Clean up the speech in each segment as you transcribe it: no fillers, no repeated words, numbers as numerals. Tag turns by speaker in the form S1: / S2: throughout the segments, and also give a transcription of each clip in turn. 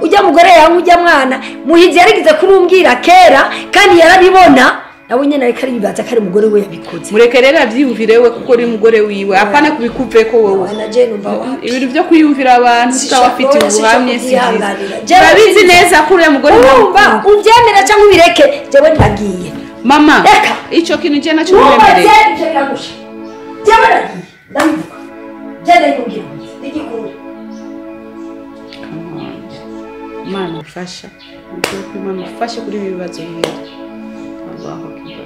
S1: Ujya mugore yawe ujya mwana muhizi yarigize kurumbwira kera kandi yarabibona nawe nyene ariko aribaza kari mugore we yabikoze.
S2: Mureke rero avyiyumvire we kuko uri mugore wiwe, apana kubikuveko wewe. Ibintu byo kwiyumvira abantu utawafite ubuhamye si byiza. Urabizi neza ko uri mugore
S1: urumva uvyemera cyangwa ubireke, jewe ndagiye.
S2: Mama, ico kintu je naco uremereye.
S1: Jewe ndagiye ndabivuga. Je ndayibwira igikuru.
S2: Imana ufasha, Imana ufashe kuri ibi bibazo bibiri. Allahu Akbar.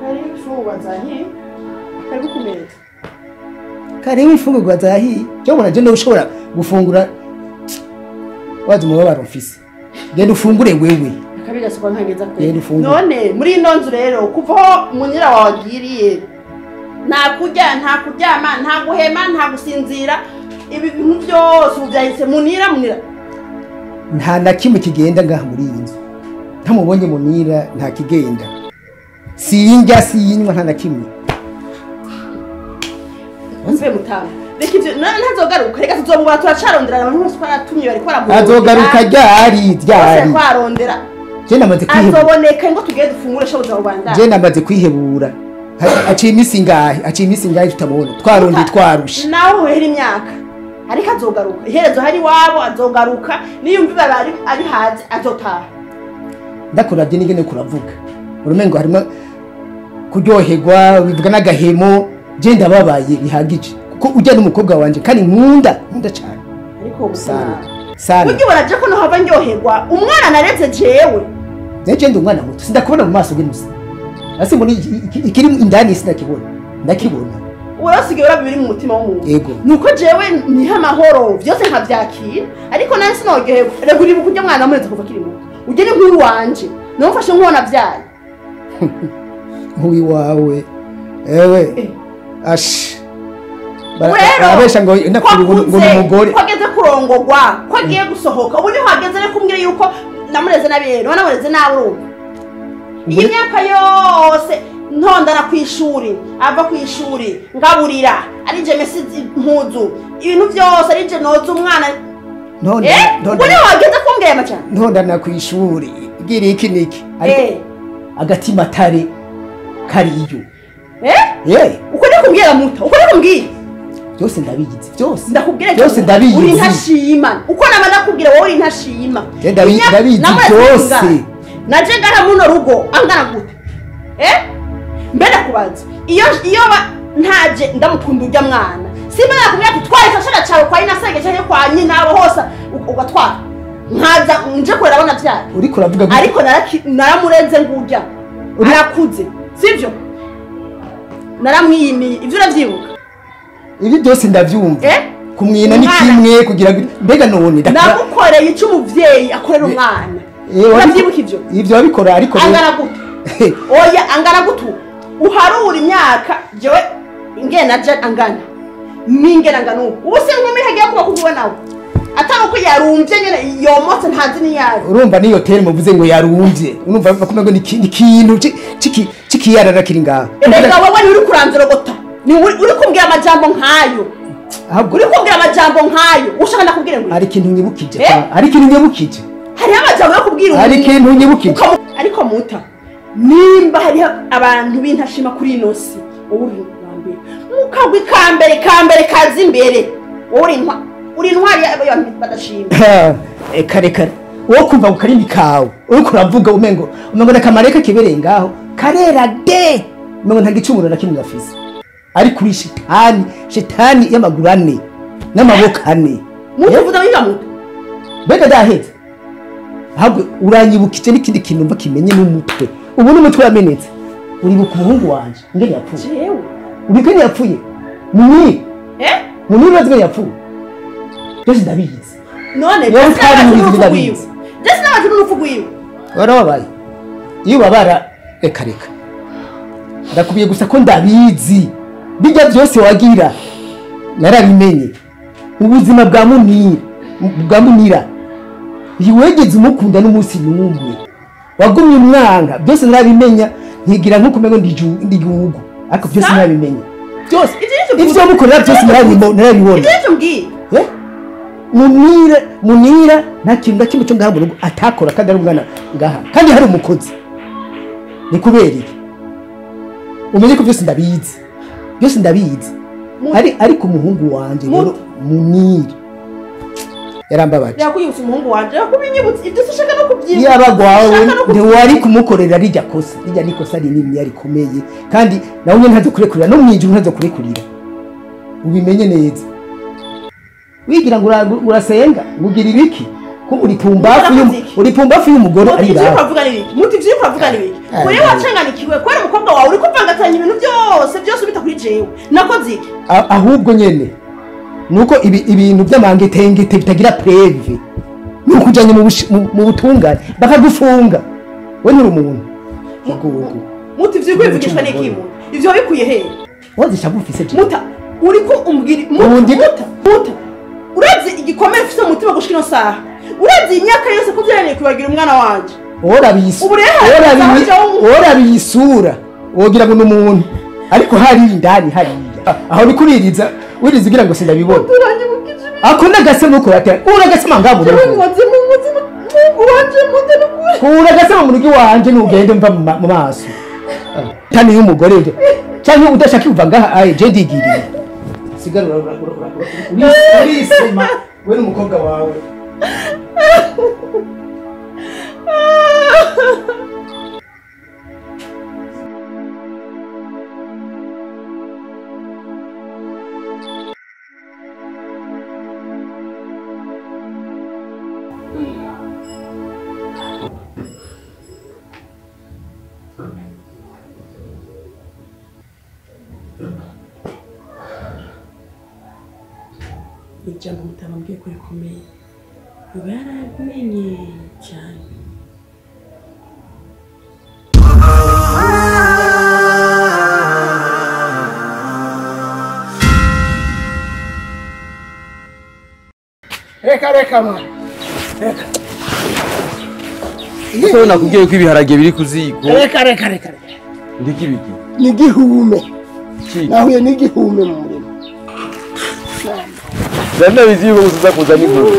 S3: Karibu imfungurwa zahiye, karibu ku meza.
S4: Karibu imfungurwa zahiye, cyo mbona je ndoshobora gufungura wazi umubabaro mfise. Genda ufungure wewe.
S3: Akabiga siko nkageza kwe. None muri ino nzu rero kuvaho munyira wagiriye nta kurya, nta kuryama, nta guhema, nta gusinzira, ibi bintu byose ubyahise munira munira.
S4: Nta na kimwe kigenda ngaha muri iyi nzu. Ntamubonye munira nta kigenda. Siyinjya siyinywa nta na kimwe.
S3: Nzwe mutanga. Reka ivyo ntazogaruka, reka tuzomubona turacarondera abantu bose twaratumye bariko baramurondera.
S4: Azogaruka ryari ryari.
S3: Twarondera.
S4: Je namaze kwihebura.
S3: Azoboneka ngo tugende dufungure shobo za Rwanda.
S4: Je namaze kwihebura. Aciye imisi ngahe, aciye imisi ngahe tutamubona. Twaronde twarushe.
S3: Naho uhera imyaka. Ariko azogaruka. Iherezo hari wabo azogaruka, niyumva ibara ari haze azotaha.
S4: Ndakuravye n'ingene kuravuga. Urumengo harimo kuryoherwa, bivuga n'agahemo, je ndababaye bihagije. Kuko ujya n'umukobwa wanje kandi nkunda nkunda cyane.
S3: Ariko
S4: sana sana.
S3: Ujye baraje ko no hava ndyoherwa, umwana naretse jewe.
S4: Neje ndi umwana muto, sindakubona mu maso gwe musa. Ase mbona ikiri indani sindakibona. Ndakibona.
S3: Urasigaye urabiri mu mutima w'umuntu.
S4: Yego.
S3: Nuko jewe niha amahoro byose nkavyakira, ariko nari sinaryoherwa. Rega uri bukujya mwana muretse kuva kiri muto. Ujye ni nkuru wanje. Namufashe nk'uwo navyaye.
S4: Nk'uwi wawe. Ewe. Ash. Barabesha ngo ngo umugore
S3: ko ageze kurongogwa, ko agiye gusohoka, ubu niho ageze reko kumbwira yuko namureze nabero, namureze nawe urumva. Iyi myaka yose ntondana ku ishuri, ava ku ishuri, ngaburira, ari je mesi impuzu, ibintu byose ari je noza umwana.
S4: Ntonda.
S3: Ubu niho ageze kumbwira amacana.
S4: Ntondana ku ishuri, gira iki niki. Ariko agatima tare kariyo.
S3: Uko ni kumbwira muta, uko ni kumbwira.
S4: Byose ndabigize, byose.
S3: Ndakubwira
S4: byose ndabigize.
S3: Uri ntashima. Uko nama ndakubwira wowe uri ntashima.
S4: Ndabigize byose.
S3: Naje ngara muno rugo angana gute? Mbe ndakubaza. Iyo ntaje ndamukunda ujya mwana. Simba nakubwira ati twari fashara cyawe kwa inasenge cyane kwa nyina abo hose ugatwara. Nkaza nje kurera abana byara.
S4: Uri kuravuga
S3: ariko naramurenze ngurya. Arakuze. Sivyo? Naramwiyimiye. Ivyo uravyibuka?
S4: Ibi byose ndavyumva. Kumwina ni kimwe kugira mbega none
S3: ndagukoreye ico umuvyeyi akorera umwana. Uravyibuka ivyo?
S4: Ivyo babikora ariko
S3: angana gute? Oya angana gute? Uharura imyaka jewe ingena je angana. Ningena angana ubu. Ubu se nkumi hagiye kuba kuvuga nawe. Atari uko yarumvye nyene yomotse ntazi niyazi.
S4: Urumva niyo terme muvuze ngo yarumvye. Urumva bakumwe ngo ni ikintu cikiyarara kiri ngaho.
S3: Erega wewe uri kuranzorogota. Ni uri kumbwira amajambo nkayo.
S4: Ahubwo
S3: uri kumbwira amajambo nkayo. Ushaka ndakubwira ngo
S4: hari ikintu nyibukije. Hari ikintu nyibukije.
S3: Hari amajambo yo kubwira
S4: Hari ikintu nyibukije.
S3: Ariko muta nimba hari abantu b'intashima kuri ino si uri wambere. Mukagwi kambere kambere kazi imbere. Wowe uri intwari y'abantu badashima.
S4: Kare kare. Wo kumva ku karimi kawe uriko uravuga umengo nakamareka kibereye ngaho karera de umengo nta gicumuro na kimwe gafise ari kuri shitani y'amaguru ane n'amaboko ane.
S3: Mutuvuga wiga muto
S4: mbega dahetse ahubwo uranyibukije n'ikindi kintu mva kimenye n'umutwe ubu n'umutwe wamenetse uribuka umuhungu wanje ngene yapfuye
S3: jewe
S4: ubikene yapfuye muni muni bazwe yapfuye byose ndabizi
S3: none byose n'abantu n'urupfu rwiwe
S4: warababaye iyo ubabara reka reka ndakubwiye gusa ko ndabizi bijya byose wagira narabimenye ubuzima bwa Munira ntiwegeze umukunda n'umunsi n'umwe wagumye umwanga byose narabimenya ntigira nko kumenya ndigihugu ariko byose narabimenya byose ivyo mukorera byose narabibona
S3: ivyo mbwiye
S4: Munira nta kintu na kimwe cyo ngaha mu rugo atakora kandi ari umwana ngaha kandi hari umukozi ni kubera iki umenye ko byose ndabizi ariko umuhungu wanje rero Munira yarambabaje
S3: yakwibutsa umuhungu wanje yakubinyibutsa ibyo ushaka no kubyibutsa
S4: yabagwawe ntiwari kumukorera rijya kosa rijya nikosa rinini yarikomeye kandi nawe nyene ntazokurekurira no mwijuru ntazokurekurira ubimenye neza wigira ngo urasenga ugira ibiki ko uri pumbafu y'umugore ari
S3: ngaho muti ivyo uravuga ni biki kuri wacanganikiwe kwera umukobwa wawe uri kuvangatanya ibintu byose ubita kuri jewe nakoze iki
S4: ahubwo nyene nuko ibintu by'amangetengete bitagira preve nuko ujanye mu butungane bakagufunga we nturi umuntu
S3: muti ivyo kwivugishwa n'iki muntu ivyo wabikuye he
S4: wazisha bufise je
S3: muta uriko umbwira muta uravye igikomere ufise mu mutima gushika ino saha uravye imyaka yose ko vyananiye kwibagira umwana wanje
S4: orabisura wogira ngo n'umuntu ariko hari indani hariya aho nikuririza wiriza ugira ngo sindabibona ako nagasema uko yatera uragasema ngaho uragasema mu rugo wanje nugende mva mu maso tani y'umugore cyangwa udashaka kuva ngaha aye je ndigiriye sigara urisema we n'umukobwa wawe
S3: Ijambo mutabambwiye ko rikomeye biba yaramenye cyane.
S4: Reka reka mwana reka
S5: so nakubwiye ko ibiharage biri kuziko
S4: reka reka reka
S5: ndikibiki
S4: ni gihume nahuye n'igihume mu murima
S5: Ndabizi yuko uza kuza n'inkuru.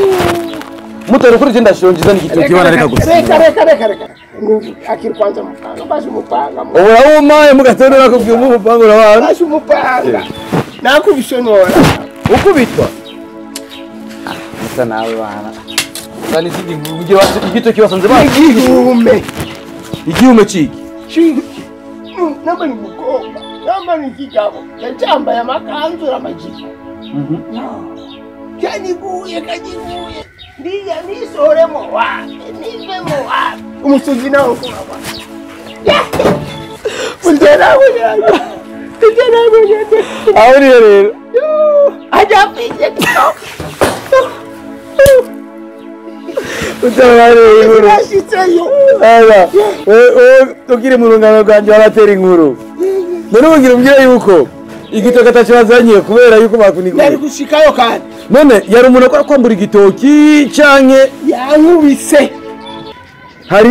S5: Mutaro kuri je ndashonje n'igitoki bana reka gusa.
S4: Reka reka reka reka. Akiri kwanza mupanga baje umupanga.
S5: Ubura umaye mugatondo nakubwiye umupanga urabana.
S4: Baje umupanga. Nakubishonora.
S5: Ukubitwa. Musa nawe bana. Sani sindi nkuru igitoki basanze ba.
S4: Igihume.
S5: Igihume ciki.
S4: Ciki. Namba ni mukobwa. Namba ni kigabo. Yacambaye amakanzu amajipo. Kaniguye kaniguye ndiya nisoremo wa nivemo wa umusuzi nawo kuraba Undera undera undera undera
S5: aho ni rero
S4: aja pije kito
S5: undera rero
S4: ashitseyo
S5: aya we tukiri mu rungano rwanje baratera inkuru none ubugira umbwira yuko igitoki atacibazanye kubera yuko bakuniguye
S4: yari gushikayo kandi
S5: none yari umuntu akora kwambura igitoki canke
S4: yankubise
S5: hari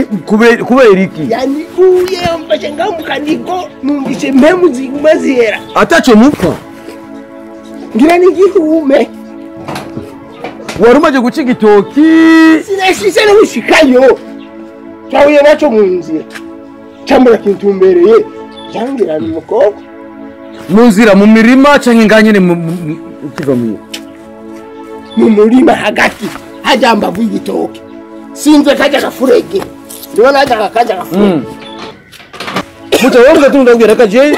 S5: kubera iki
S4: yaniguye mfashe ngamukanigo numvise impemu ziguma zihera
S5: ataco mupfa
S4: ngira n'igihume
S5: wari umaze guca igitoki
S4: sinashise no gushikayo cyahuye naco mu nzira cambura kintumbereye yangira ni umukobwa
S5: muzira mu mirima canke nganyene ukiva mu
S4: murima hagati hajamba igitoki
S6: Sinze kajya gafurege. Ndibona kajya gafurege.
S5: Muta wewe mugatondo ndabwira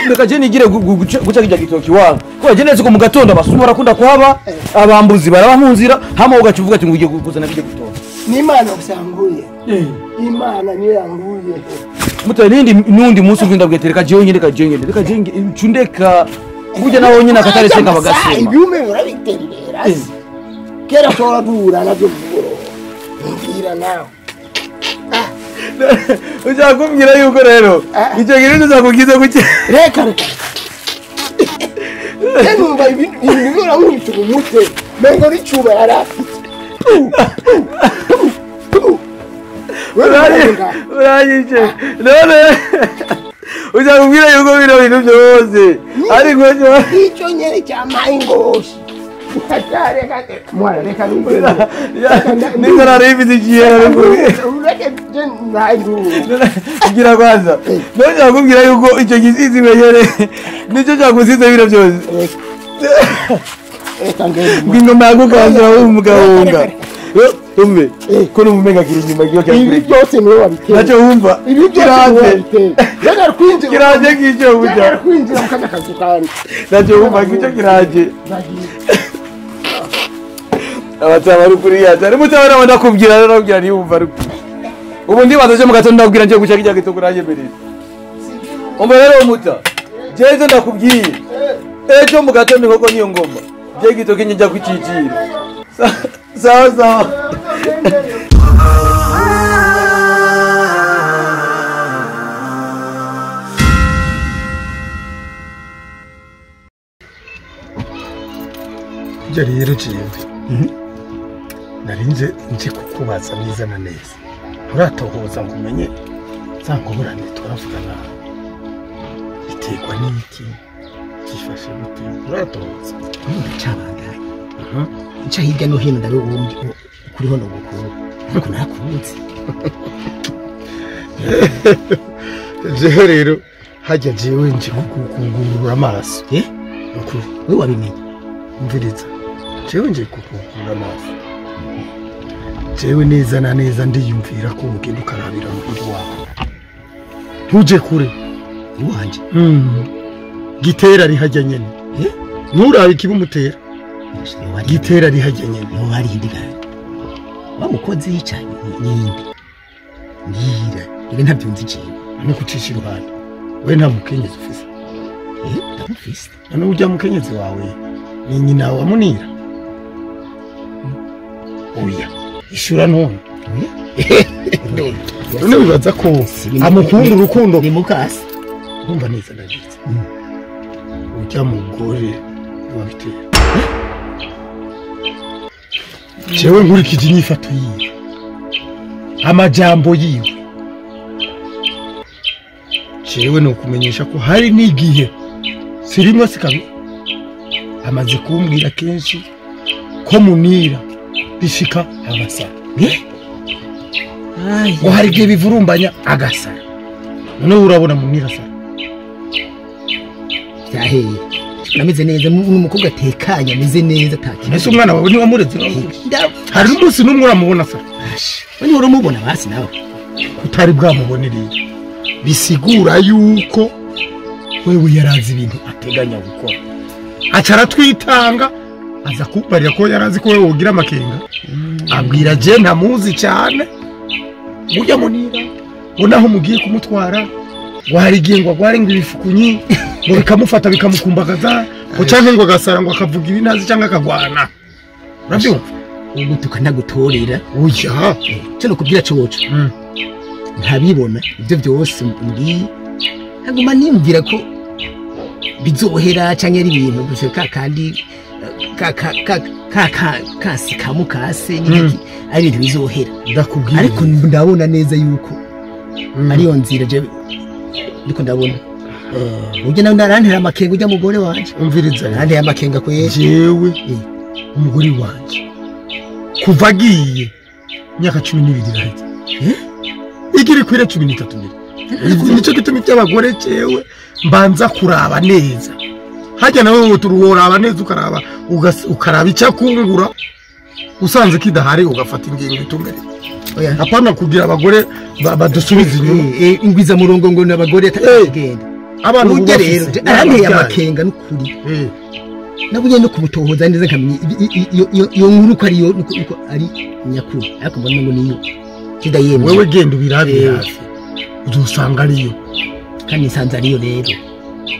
S5: reka je nigire guca kijya gitoki wangu. Kwa je neza ko mugatondo abasuma barakunda kuhaba abambuzi baraba mu nzira hama ugaca uvuga ati ngo kuzana kijya gitoki.
S6: Ni Imana gusanguye. Imana niyo yanguye.
S5: Muta nindi nundi munsi uvuga ndabwira reka je nyine reka je cundeka burya nawo nyine akatare senga bagasema.
S6: Ibyume urabitembera. Kera tora dura nabyo mugoro. Ngira nawe.
S5: Uzakumbwira yuko rero icyo kintu uzakugize kuki
S6: reka reka numva ibintu birankubita umutwe mengo n'icuba yari afite
S5: uranyishe none uzakumbwira yuko bino bintu byose ariko
S6: icyo nyene cyampaye ingoshi mwana reka
S5: niko narifite igihe ngira kwanza none nakubwira yuko icyo gisizi wenyene nicyo cyagusize bino byose ngingoma yagukanzura wowe umugahunga umve ko numva kiri inyuma giyo
S6: ibi byose niwe wabiteye
S5: nacyo wumva
S6: ibi byose niwe wabiteye reka kwinjira
S5: kiraje ngicyo burya
S6: kwinjira mu kanya kazu kandi
S5: nacyo wumva ngicyo kiraje abataba ari kuri yaje ari mutabara ndakubwira rero ndakubwira ntiyumva ariko ubu ndibaza je mu gatondo ndakubwira ngiye guca kijya gito kuranyemerera umva rero muta jeje ndakubwiye ejo mu gatondo koko niyo ngoma je gito kinye njya kucicira sawa sawa.
S7: Ibyo rero jewe narinje nje kukubaza neza na neza nturatohoza ngo umenye za ngorane twavugana biterwa n'iki byifashe gute nturatohoza
S4: ndacabandanya nca hirya no hino ndabe kuriho no gukuru ariko narakubutse
S7: jewe rero hajya jewe nje kukugurura amaso
S4: ukuri wewe wabimenye
S7: umviriza jewe nje kukugurura amaso jewe neza na neza ndiyumvira ko ugenda ukarabira muhiri wawe ntuje kure
S4: iwanje
S7: gitera ari hajya nyene nturabe ikibumutera gitera ari hajya nyene
S4: no hari indi gari bamukoze yicanye n'indi ngira ibe ntabyunze jewe
S7: no kucisha iruhande we nta mukenyezi ufise
S4: ndamufise
S7: none ujya mukenyezi wawe ni nyina wa Munira oya ishura none none wibaza ko amukunda urukundo
S4: ni mukasi
S7: urumva neza na neza ujya mugore wabitera jewe nkurikije inyifato yiwe amajambo yiwe jewe no kumenyesha ko hari n'igihe sirimwe sikabi amaze kumbwira kenshi ko Munira bishika agasara ngo hari igihe bivurumbanya agasara none urabona Munira asara
S4: byaheye nameze neza n'umukobwa atekanye ameze neza atakintu
S7: ese umwana wawe niwe wamureze hari n'umunsi n'umwe uramubona asara
S4: we niwe uramubona basi nawe
S7: utari bwamubone rero bisigura yuko wewe yarazi ibintu ateganya gukora aca aratwitanga aza kubarira ko yarazi ko wewe wogira amakenga abwira je ntamuzi cyane ujya Munira ngo naho mugiye kumutwara ngo hari igihe ngo agware ngo ibifukunyi ngo bikamufata bikamukumbagaza ngo canke ngo agasara ngo akavuga ibinazi cyangwa akagwana urabyumva
S4: ugutuka ntagutorera
S7: oya
S4: cyo nokubwira coco ntabibona ibyo byose mbwiye nkaguma niyumvira ko bizohera canke ari ibintu gusa ka kandi ka ka ka ka ka kasi kamukase n'iki ari ibintu bizohera
S7: ndakubwira
S4: ariko ndabona neza yuko ariyo nzira je ndiko ndabona ujya nawe narantera amakenga ujya mugore wanje
S7: umviriza
S4: narantera amakenga kweri
S7: jewe umugore wanje kuva agiye imyaka 12 iraheze igira ikwire 13 mbere nicyo gituma iby'abagore jewe mbanza kuraba neza hajya nawe turworaba neza ukaraba ukaraba icyakungura usanze kidahari ugafata ingingo itumbereye. Apana kugira abagore badusubiza inyuma.
S4: Ingwiza murongo ngo n'abagore atagenda.
S7: Abantu
S4: burya rero aranteye amakenga n'ukuri. Nabuye no kumutohoza neza nkamenya iyo nkuru ko ariyo nuko ari nyakuri ariko mbona ngo niyo kidayemye.
S7: Wewe genda ubirabe hafi uzosanga ariyo.
S4: Kandi nsanze ariyo rero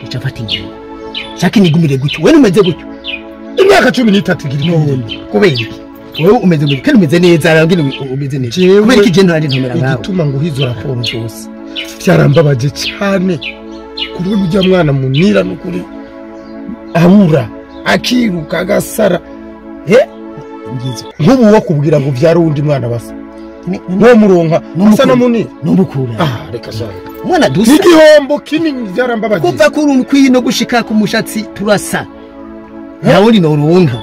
S4: uca mfata ingingo shaka inigumire gutyo. Wewe umeze gutyo imyaka
S7: 13 igira
S4: none kubera iki wewe umeze gutyo kandi umeze neza arangine umeze neza kubera iki je ntandi ntomera nkawe.
S7: Igituma ngo hizo raporo zose byarambabaje cyane kubona ujya mwana munira n'ukuri abura akiruka agasara nk'ubu wakubwira ngo vyari undi mwana basa no muronka asa na munira
S4: numukura.
S7: Reka shaka
S4: mwana dusa
S7: igihombo kinini byarambabaje
S4: kuva kuri kwino gushika ku mushatsi turasa nawe ni noronka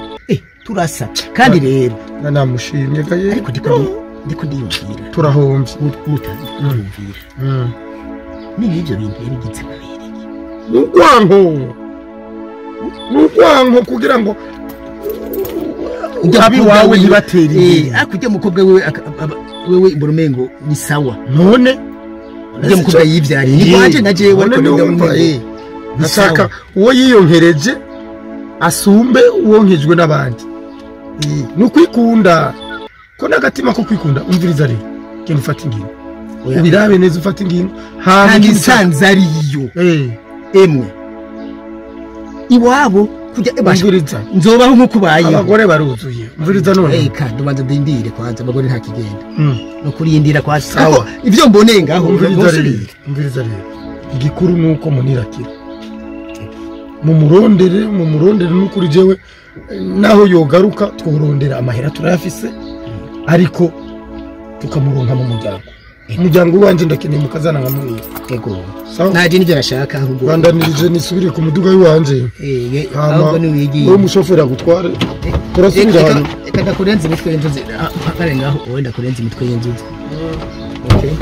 S4: turasa kandi rero
S7: namushimye gaye
S4: ariko ndiko ndiyumvira
S7: turahombye
S4: mutandiyumvira ni nivyo bintu yabigize kubera
S7: iki nukwanko kugira ngo abi wawe ntibatera imbere.
S4: Akujya mukobwa wewe wewe imborumengo ni sawa
S7: none
S4: ujya mukobwa yivyariye ni kwanje na jewe ariko
S7: ndumva nashaka uwo yiyonkereje asumbe uwonkejwe n'abandi. Nukwikunda ko nagatima ko kwikunda. Umviriza rero genda ufata ingingo ubirabe neza ufata ingingo
S4: kandi nsanze ariyo emwe iwabo kujya
S7: umviriza
S4: nzobaho nkuko ubaye.
S7: Abagore baruzuye umviriza none
S4: eka ndubanza ndindire kwanza abagore nta kigenda no kurindira kwa sawa ivyo mboneye ngaho.
S7: Umviriza rero igikuru nuko munirakira mumurondere nukuri jewe naho yogaruka tworondera amahera turayafise ariko tukamuronka mu muryango. Umuryango wanje ndakeneye mukazana nka munira.
S4: Ego naje nivyo nashaka ahubwo
S7: bandanirije nisubire ku muduga wanje.
S4: Ahubwo ni wigiye
S7: uwo mushoferi agutware turasubira hano.
S4: Reka ndakurenza imitwe y'inzuzi kare ngaho wenda kurenza imitwe y'inzuzi. Okay.